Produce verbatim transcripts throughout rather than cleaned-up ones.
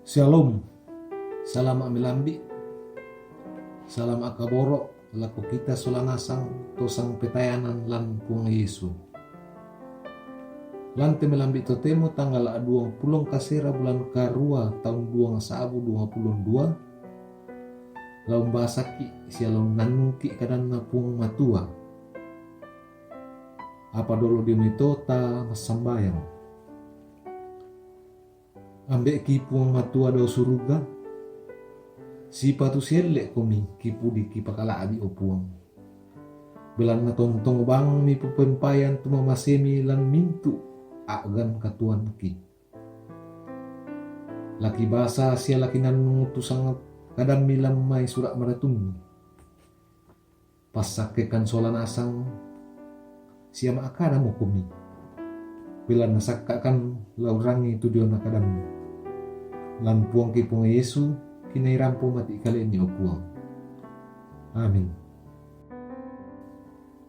Shalom. Salama' melambi'. Salama' kaboro' lako kita sola nasang to sangpetayanan lan Puang Yesu. Lan te melambi' totemo tanggal duangpulo kasera bulan karua taun duang sa'bu duangpulo dua, la umbasaki' sia la unnannungki' kadanNa Puang Matua. Apa dolo dio mai to ta massambayang. Ambe'ki Puang Matua dao suruga, sipatu sielle'komi kipudi kipakala'bi, o Puang. Belanna tontong bang mipopempayan tu mamasemi lan mintu' a'gan katuoanki. La kibasa sia la kinannung tu sangat kadammi lan mai sura' madatummi. Passakkekan sola nasang sia ma'kadamo komi. Belanna sakka'kan la urrangi tu diona kadammi. Lan Puangki Puang Yesu, kinairampo mati' kale'mi, o Puang. Amin.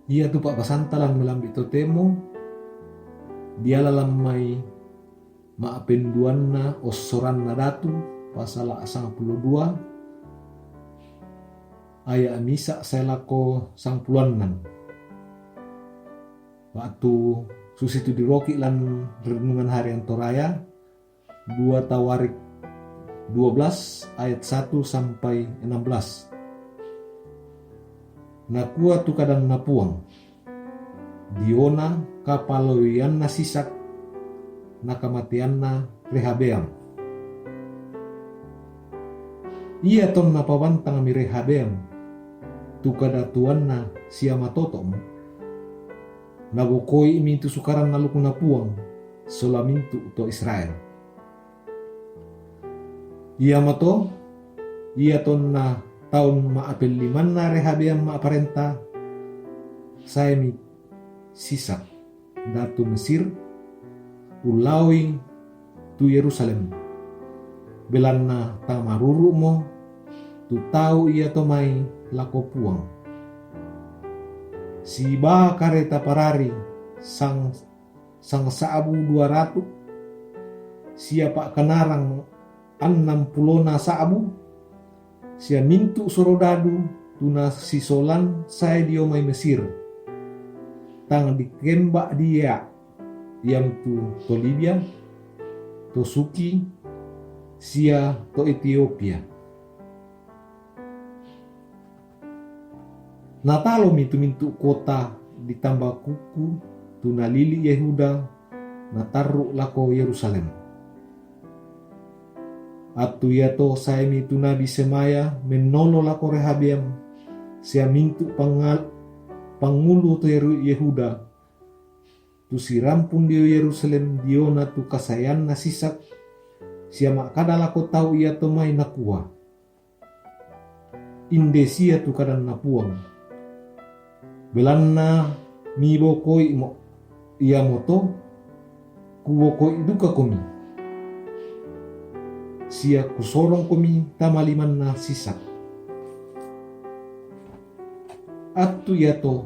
Iatu pa'basanta lan melambi' totemo, diala lan mai Ma'penduanna Ossoranna Datu, pasala' sangpulo dua, aya' misa' sae lako sangpulo annan. Waktu susitu diroki' lan renungan harian Toraya, dua Tawarik dua belas ayat satu sampai enam belas. Nakua tu kadanNa Puang, diona kapaloianna Sisak, nakamateanna Rehabeam. Ia tonna pabantangmi Rehabeam tu kadatuanna sia matoto'mo, nabokoi'mi tu sukaran alukNa Puang sola mintu' to Israel. Iamoto, ia tonna taun ma'apellimanna Rehabeam ma'parenta, saemi Sisak, datu Mesir, ullaoi tu Yerusalem, belanna tamaruru'mo tu tau iato mai lako Puang. Sibaa kareta parari sang sangsa'bu dua ratu, sia pa'kanarang annang pulona sa'bu, sia mintu' sorodadu tu nasisolan sae dio mai Mesir, tang dikemba' dia, iam tu to Libia, to Suki, sia to Etiopia. Natalomi tu mintu' kota ditamba kukku, tu nalili' Yehuda, natarru' lako Yerusalem. Attu iato saemi tu nabi Semaya mennolo lako Rehabeam, sia mintu' pangal-, pangulu to Yeru-, Yehuda, tu sirampun dio Yerusalem diona tu kasaeanna Sisak, sia ma'kada lako tau iato mai nakua, Inde sia tu kadanNa Puang. Belanna mibokoi'mo, iamoto kubokoi dukakomi, sia kusorongkomi tama limanna Sisak. Attu iato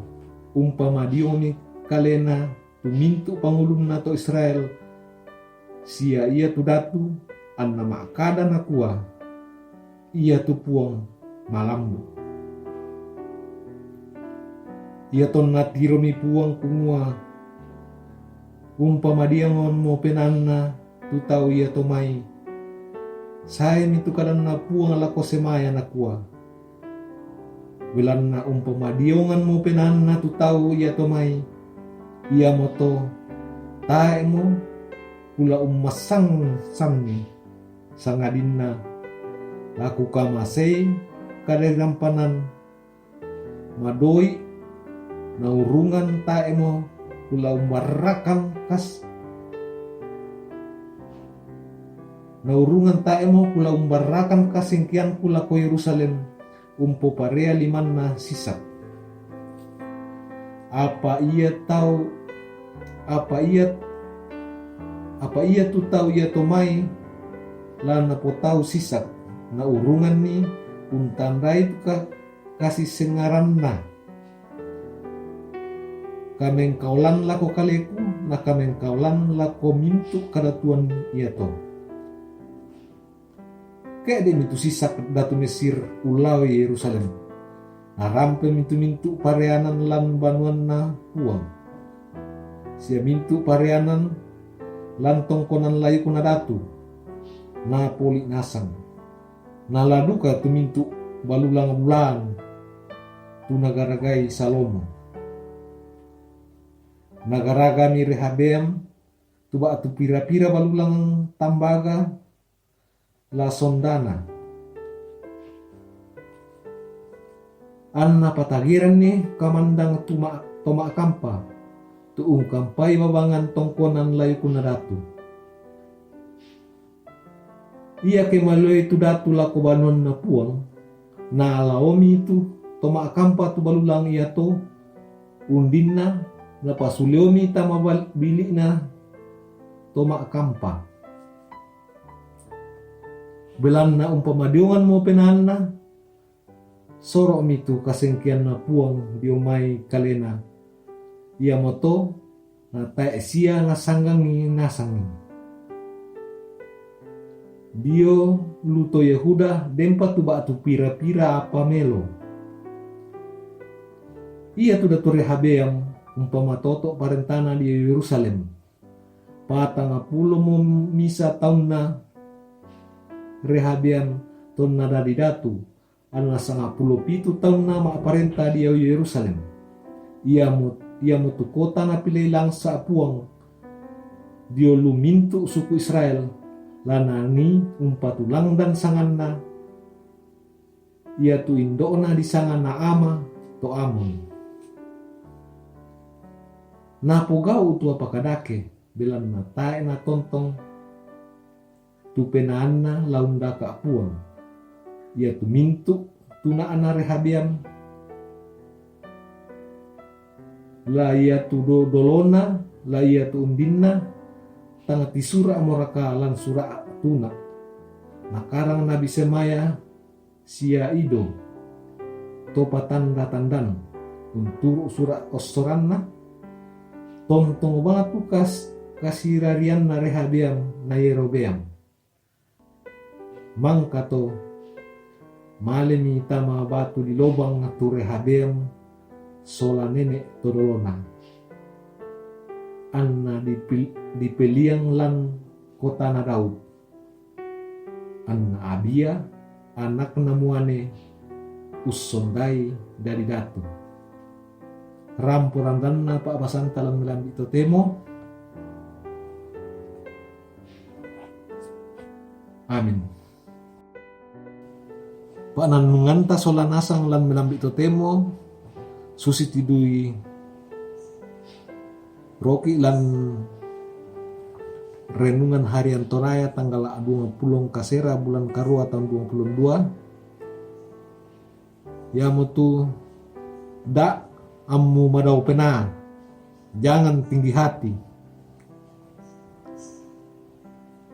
umpamadiomi kalena tu mintu' pangulunna to Israel, sia ia tu datu, anna ma'kada nakua, Ia tu Puang malambu'. Ia tonna tiromi Puang kumua, umpamadiangonmo penaanna tu tau iato mai, saemi tu kadanNa Puang lako Semaya nakua, Belanna umpamadionganmo penaanna tu tau iato mai, iamoto tae'mo kula ummassang-sanni, sangadinna la kukamasei kadarampanan madoi, naurungan tae'mo kula umbarrakan kas-, naurungan tae'mo kula umbarrakan kasengkeanku lako Yerusalem, umpoparea limanna Sisak. Apa ia tau, apa ia, apa ia tu tau iato mai la napotau Sisak, naurunganni untandai tu ka-, kasisengaranna. Kamengkaolan lako kaleku, na kamengkaolan lako mintu' kadatuan iato. Ke'de' mi tu sisak datu Mesir ullao Yerusalem. Narampe mi tu mintu' pareanan lan banuanna Puang, sia mintu' pareanan lan tongkonan layukna datu, napoli' nasang. Nala duka tu mintu' balulang bulaan tu nagaragai Salomo. Nagaragami Rehabeam tu ba'tu pira-pira balulang tambaga la sondana. Anna patageranni kamandang tu ma-, to ma'kampa, tu ungkampai babangan tongkonan layukna datu. Iake maloe tu datu lako banuanna Puang, naalaomi tu to ma'kampa tu balulang iato undinna, napasuleomi tama bal-, bili'na to ma'kampa. Belanna umpamadionganmo penaanna, soro'mi tu kasengkeanna Puang dio mai kalena, iamoto natae' sia nasanggangi nasangi. Dio lu to Yehuda denpa tu ba'tu pira-pira apa melo. Iatu datu Rehabeam umpamatoto' parentana dio Yerusalem. Patangpulomo misa taunna Rehabeam tonna dadi datu, anna sangpulo pitu taunna ma'parenta dio Yerusalem. Iamo-, iamotu kota napilei langsa' Puang dio lu mintu' suku Israel, la nanii umpatulangdan sanganna, iatu indo'na disanga Naama to Amon. Napogau' tu apa kadake, belanna tae' natontong tu penaanna la undaka' Puang. Iatu mintu' tuna'na Rehabeam, la iatu do-, dolona, la iatu undinna, tang tisura'moraka lan sura' tuna. Nakarang Nabi Semaya sia Ido to patanda-tandan unturu' sura' ossoranna, tontong bang tu kas-, kasirarianna Rehabeam na Yerobeam. Mangkato, malemi tama batu di lobang tu Rehabeam sola nene' to dolona, anna dipil-, dipeliang lan kotana Daud. Anna Abia, anakna muane, ussondai dadi datu. Rampo randanna pa'basanta lan melambi' totemo. Amin. Pa'nannunganta sola nasang lan melambi' totemo, susi tidui roki' lan renungan harian Toraya tanggal duangpulo kasera bulan karua taun duangpulo dua. Iamotu, da' ammu madao penaa, jangan tinggi hati.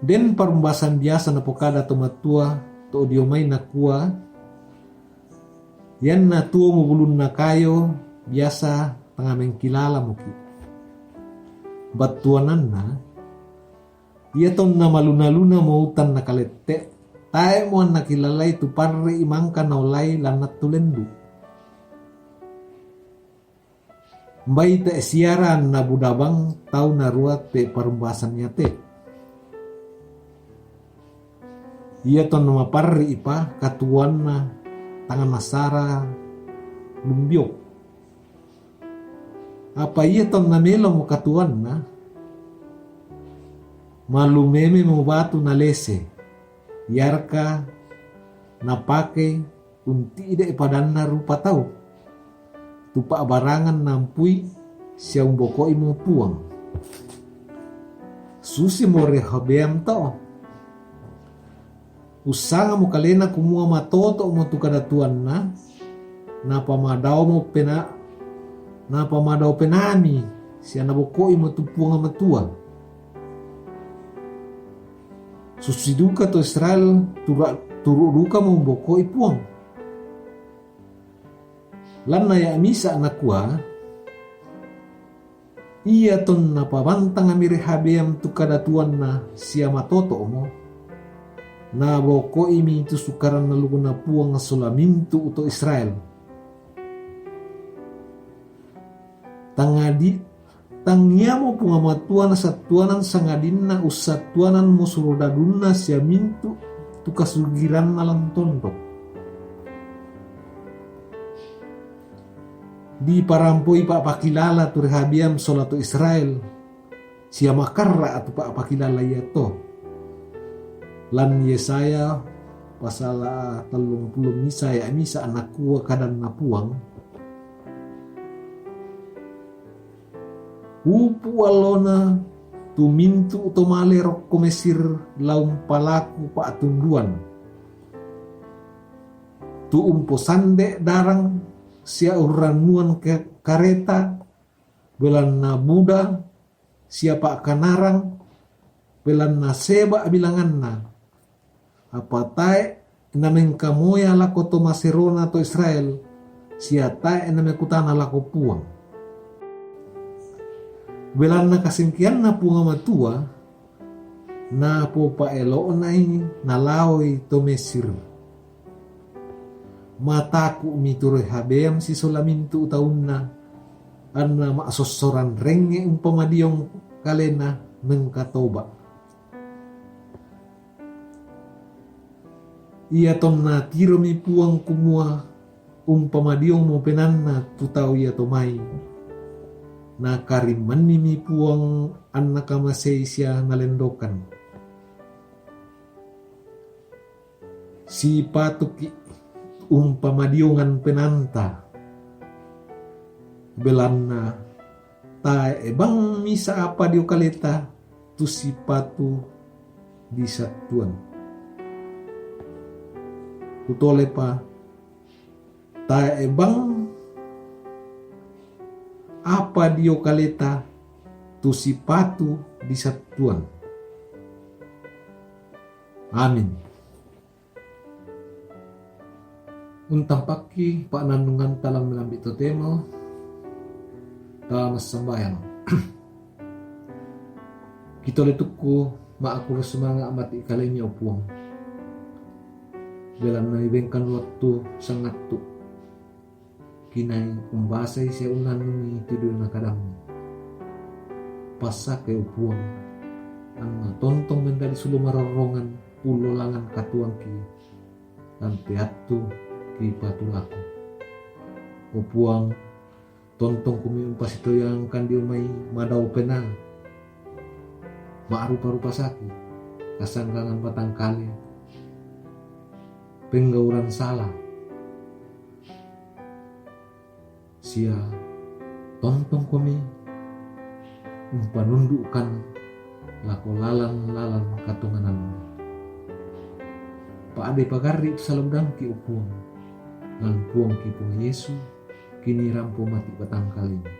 Den parumbasan biasa napokada to matua to dio mai nakua, ianna tuomo bulunna kayo biasa tanga mengkilalamoki'. Battuananna, ia tonna maluna-lunamo utan nakalette', tae'mo anna kilalai tu parri'i mangka naolai lan attu lendu'. Mbai te' siara anna budabang tau narua te' parumbasan iate. Ia tonna maparri'ipa katuoanna tang nasara lumbiok. Apa ia tonna melomo katuoanna, malumememo batu nalese, iarka napake unti'de' padanna rupa tau, tu pa'barangan nampui sia umboko'imo Puang. Susimo Rehabeam to. Ussangamo kalena kumua matoto'mo tu kadatuanna, napamadaomo pena-, napamadao penaami sia naboko'imo tu Puang Matua. Susi duka to Israel tura-, turu' dukamo umboko'i Puang. Lan aya' misa' nakua, ia tonna pabantangmi Rehabeam tu kadatuanna sia matoto'mo, Nabokoimi tu sukaran na lukuna Puang sola mintu' to Israel. Tangadi-, tangiamo Puang Matua nasattuanan sangadinna ussattuananmo surodadunna sia mintu' tu kasugiranna lan tondok. Diparampoi pa'pakilala tu Rehabeam sola to Israel, sia makarra' tu pa'pakilala iato. Lan Yesaya pasala tellungpulo misa aya' misa nakua kadanna Puang, Upu' allona tu mintu' to male rokko Mesir la umpalaku pa'tunduan, tu umposande' darang sia urrannuan ke-, kareta, belanna buda sia pa'kanarang, belanna seba' bilanganna, apa tae' namengkamoya lako to maserona to Israel, sia tae' namekutana lako Puang. Belanna kasengkeanna Puang Matua, napopaelo'nai nalaoi to Mesir. Mataku'mi tu Rehabeam sisola mintu' taunna, anna ma'sossoran rengnge' umpamadiong kalena mengkatoba'. Iatonna tiromi Puang kumua umpamadiongmo penaanna tu tau iato mai, nakarimmannimi Puang anna kamasei sia nalendokan. Sipatuki' umpamadiongan penaanta, belanna tae' bang misa' apa dio kaleta tu sipatu disattuan. Kutolepa, tae' bang apa dio kaleta tu sipatu disattuan. Amin. Untampakki pa'nannunganta lan melambi' totemo, ta massambayang. Kitole tukku, ma'kurre sumanga' mati' kalemi, o Puang. Belanna mibengkan wattu sangattu kinai umbasai sia unnannungi tu diona kadammu. Passakke, o Puang, anna tontong mendadi sulu marorrongan ullolangan katuoangki, lan teattu kipatulaku. O Puang, tontongkumi umpasitoyangkan dio mai madao penaa, ma'rupa-rupa saki, kasanggangan batang kale, penggauran sala, sia tontongkomi umpanundu'kan lako lalan-lalan katonganammu. Pa'de pagarri' tu salebudangki, o Puang, lan Puangki Puang Yesu, kini rampo mati' batang kalemi.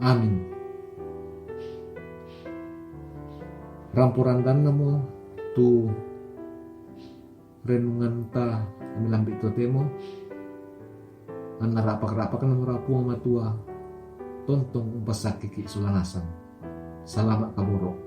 Amin. Rampo randannamo tu renunganta melambi' totemo, anna ra'pak-ra'paknamo ra Puang Matua, tontong umpassakkeki' sola nasang. Salama' kaboro'.